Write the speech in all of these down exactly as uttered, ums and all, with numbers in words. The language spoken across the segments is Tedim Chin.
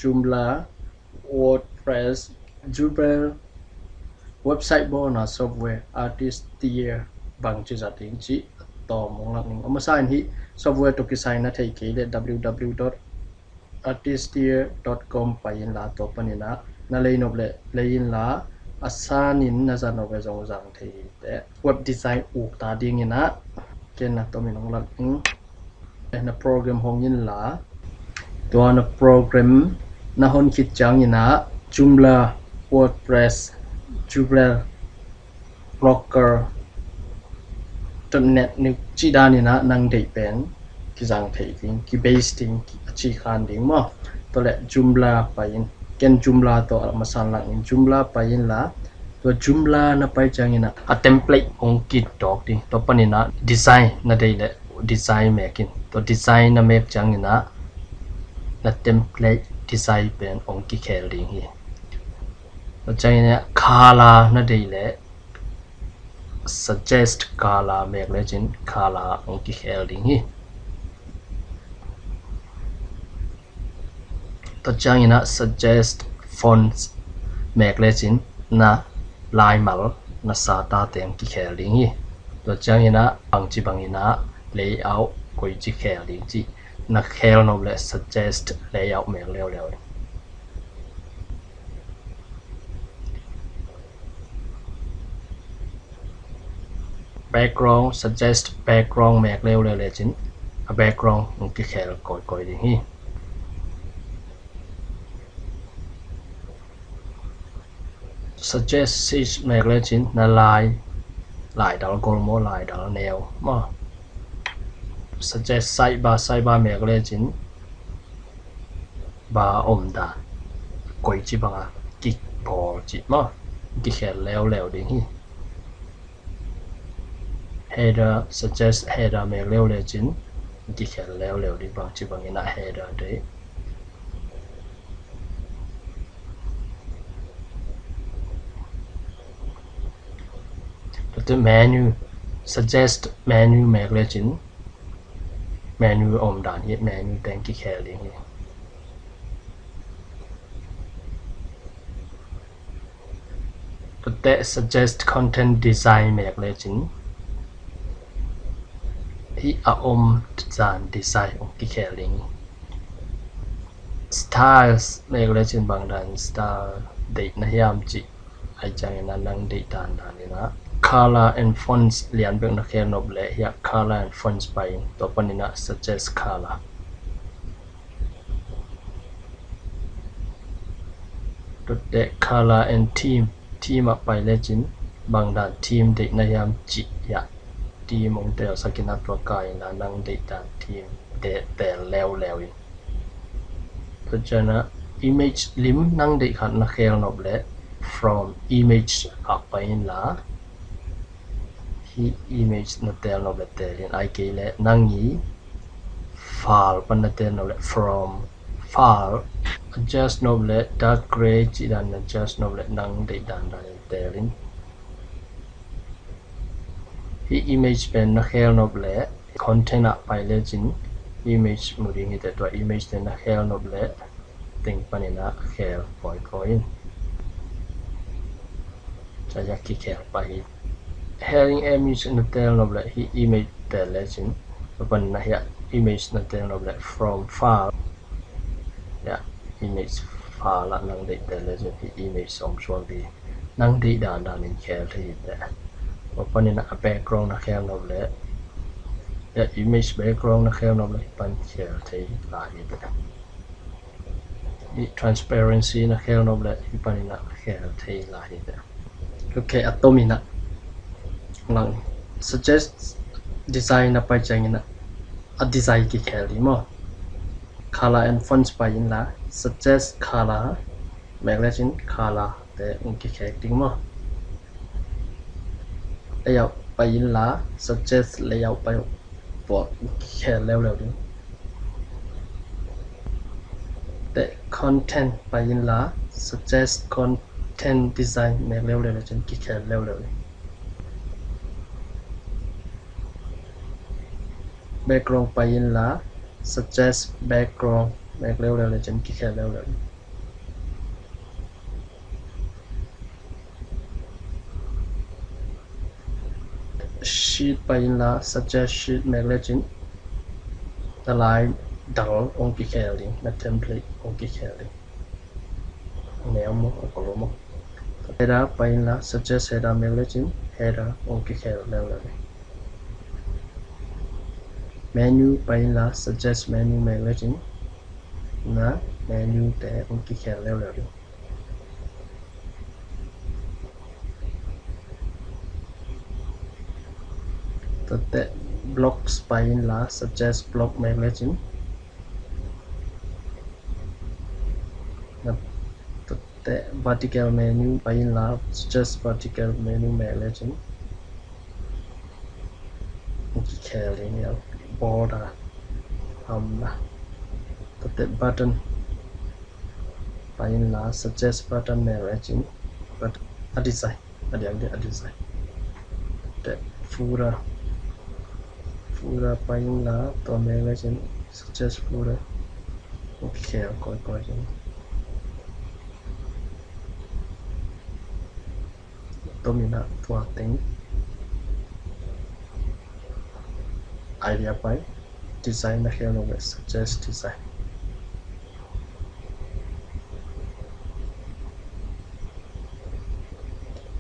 Joomla, WordPress, Drupal, website bawlna software, Artisteer bangci zat ding cih tawm hong lak ning. A masa in hih software tawh kisai na thei kei leh www dot artisteer dot com pai inla, tua panin ah na lei nop leh lei inla, a sanin na zat nop leh zong zang thei hi teh. Web design uk ta dingin ah ken na tomin hong lak ning. Na program hong inla, tua na program na hon khit ciangin ah Joomla, WordPress, Drupal, Blogger, dot net nih cih danin ah nang deih pen kizang thei ding, kibase ding, a cih khan ding maw. Tua leh Joomla pai in, ken Joomla tawh a masa in lak ning. Joomla pai inla, tua Joomla na pai ciangin ah a template hong kidawk ding. Tua panin ah design na deih leh design mek in. Tua design na mek ciangin ah na template design pen hong kikhel ding hi. Tua ciangin ah color na deih leh suggest color mek lecin color hong kikhel ding hi. Tua ciangin ah suggest fonts mek lecin na laimal, na sa tate hong kikhel ding hi. Tua ciangin ah bangci bangin ah layout koici khel ding cih na khel nop leh suggest layout mek leuleu. Background, suggest background mek leuleu lecin a background hong kikhel kawikawi ding hi. Suggest seed mek lecin na lai, laidal gol maw, laidal neu maw. Suggest sidebar, sidebar mek lecin bar omdan koici banga kibawl cih maw, kikhel leuleu ding hi. Header, suggest header mek leu lecin kikhel leuleu ding, bangci bangin ah header deih. Tua teh menu, suggest menu mek lecin menu omdan hi, menu teng kikhel ding hi. Tua teh suggest content design mek lecin hih a omdan design hong kikhel ding hi. Styles mek lecin bangdan style deih na hiam cih, ahih ciangin ah nang deih dandan in ah. Color and fonts lian bek na khel nop leh hiah color and fonts pai in, tua panin ah suggest color. Tua teh color and theme, theme ah pai lecin bangdan theme deih na hiam cih hiah theme hong telsak in ah tua kai inla nang deih dan theme tel leuleu in. Tua ciangin ah image lim nang deih khat na khel nop leh from image ah pai inla, hih image na tel nop leh tel in, ahih kei leh nang i file pan na tel nop leh from file, adjust nop leh dark gray cih dan na adjust nop leh nang deih dandan in tel in. Hih image pen na khel nop leh content ah pai lecin image mu ding hi teh, tua image te na khel nop leh teng panin ah khel kawikawi in. Tua hiah kikhel pah hi. Heading image na tel nop leh hih image tel lecin, tua panin ah hiah image na tel nop leh from file, hiah image file ah nang deih tel lecin hih image om suak ding, nang deih dandan in khel thei hi teh. Tua panin ah a background na khel nop leh hiah image background na khel nop leh hih pan khel thei lai hi teh. Hih transparency na khel nop leh hih panin ah khel thei lai hi teh. Ok, a tomin ah lang suggest design na pai ciangin ah a design kikhel ding maw. Color and fonts pai inla, suggest color mek lecin color te hong kikhel ding maw. Layout pai inla, suggest layout pai, tua kikhel leuleu ding. Tua teh content pai inla, suggest content design mek leuleu lecin kikhel leuleu ding. Background pai inla, suggest background mek leuleu lecin kikhel leuleu ding. Sheet pai inla, suggest sheet mek lecin na lai dal hong kikhel ding, na template hong kikhel ding. Neu maw, a kolo maw. Header pai inla, suggest header mek lecin header hong kikhel leuleu ding. Menu pai inla, suggest menu mek lecin na menu te hong kikhel leuleu ding. Tuate blocks pai inla, suggest block mek lecin na tuate vertical menu pai inla, suggest vertical menu mek lecin hong kikhel ding a, border om na. Tuate button pai inla, suggest button mek lecin, but a design a diang ding a design. Tuate footer, footer pai inla, tua mek lecin suggest footer hong kikhel kawikawi ding. Tua mi na tua teng idea pai, design na khel lo ve, suggest design.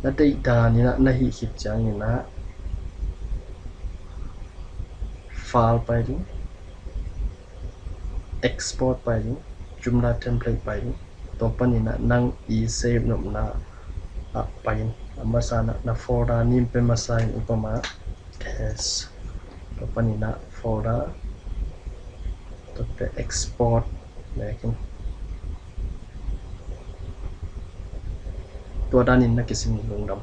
Na deih dan in na hih khit ciangin file pai ding, export pai ding, Joomla template pai ding. Tua panin nang i save nopna ah pai in. A masa na folder nim pen masa in, upama test. Tua panin folder, tuate export mek in. Tua danin na kisin lungdam.